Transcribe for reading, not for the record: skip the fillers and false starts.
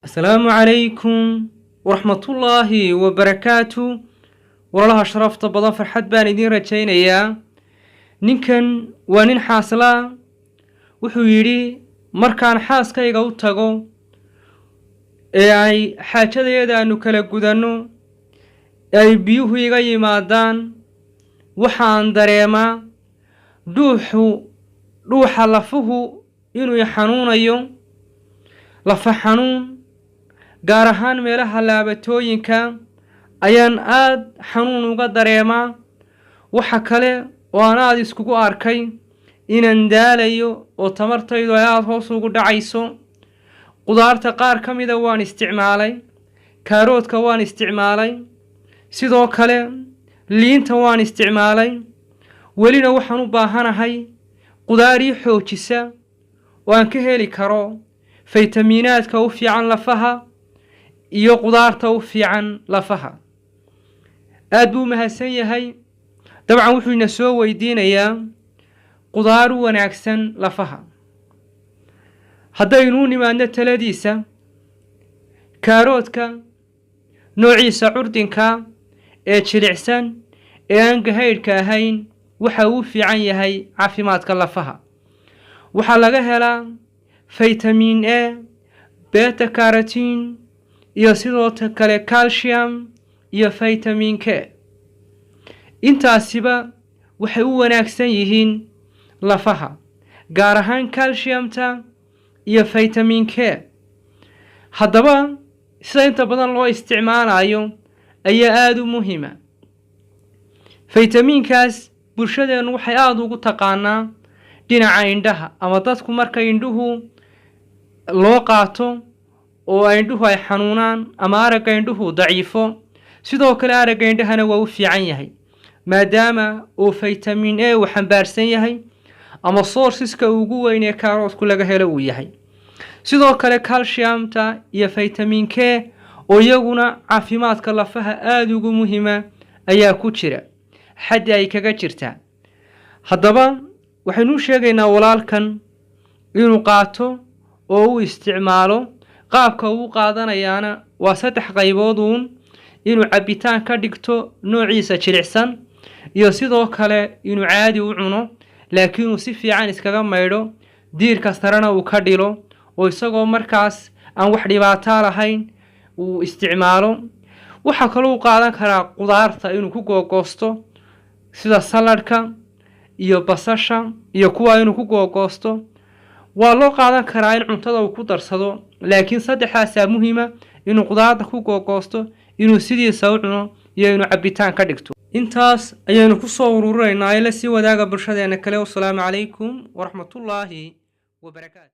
Asalaamu calaykum waraxmatullaahi wabarakaatu. Walaalaha sharafta badan, farxad baan idiin rajaynayaa. Ninkan waa nin xaaslaa. Wuxuu yidhi, markaan xaaskayga u tago ee ay xaajadayada aanu kala gudanno ee ay biyuhu iga yimaadaan, waxaan dareemaa dhuuxu, dhuuxa lafuhu inuu i xanuunayo, lafa xanuun, gaar ahaan meelaha laabatooyinka ayaan aada xanuun uga dareemaa. Waxa kale oo aan aada iskugu arkay inaan daalayo oo tamartaydu ay aada hoos ugu dhacayso. Qudaarta qaar ka mida waan isticmaalay, kaaroodka waan isticmaalay, sidoo kale liinta waan isticmaalay. Welina waxaan u baahanahay qudaar ii xoojisa oo aan ka heli karo faytamiinaadka u fiican lafaha iyo qudaarta u fiican lafaha. Aada buu mahadsan yahay. Dabcan wuxuu ina soo weydiinayaa qudaar u wanaagsan lafaha. Haddaynuu nimaadno taladiisa, kaaroodka noociisa curdinka ee jilicsan ee aan gahaydhka ahayn waxa uu fiican yahay caafimaadka lafaha. Waxaa laga helaa vitamin A, beta carotene iyo sidoo kale calcium iyo vitamin K. Intaasiba waxay u wanaagsan yihiin lafaha, gaar ahaan calciumta iyo vitamin K. Haddaba sida inta badan loo isticmaalayo ayaa aada u muhiima. Faytamiinkaas bulshadeennu waxay aada ugu taqaanaa dhinaca indhaha, ama dadku marka indhuhu loo qaato oo indhuhu ay xanuunaan ama aragga indhuhu daciifo. Sidoo kale aragga indhahana waa u fiican yahay, maadaama uu vitamin A uu xambaarsan yahay ama sourceska ugu weyn ee kaaroodku laga helo uu yahay. Sidoo kale calciumta iyo vitamin K oo iyaguna caafimaadka lafaha aada ugu muhiima ayaa ku jira, xaddi ay kaga jirtaa. Haddaba waxaynu u sheegaynaa walaalkan inuu qaato oo uu isticmaalo. Qaabka uu qaadanayaana waa saddex qaybood uun: inuu cabitaan ka dhigto noociisa jilicsan, iyo sidoo kale inuu caadi u cuno, laakiin uu si fiican iskaga maydho, diirka sarena uu ka dhilo, oo isagoo markaas aan wax dhibaataa lahayn uu isticmaalo. Waxaa kaloo u qaadan karaa qudaarta inuu ku googoosto, sida saladhka iyo basasha iyo kuwa inuu ku googoosto. Waa loo qaadan karaa in cuntada uu ku darsado, laakiin saddexdaasaa muhiima: inuu qudaarta ku googoosto, inuu sidiisa u cuno iyo inuu cabitaan ka dhigto. Intaas ayaynu kusoo ururinaynaa. Ee la sii wadaaga bulshadeena kale. Wasalaamu calaykum waraxmatullaahi wabarakaatu.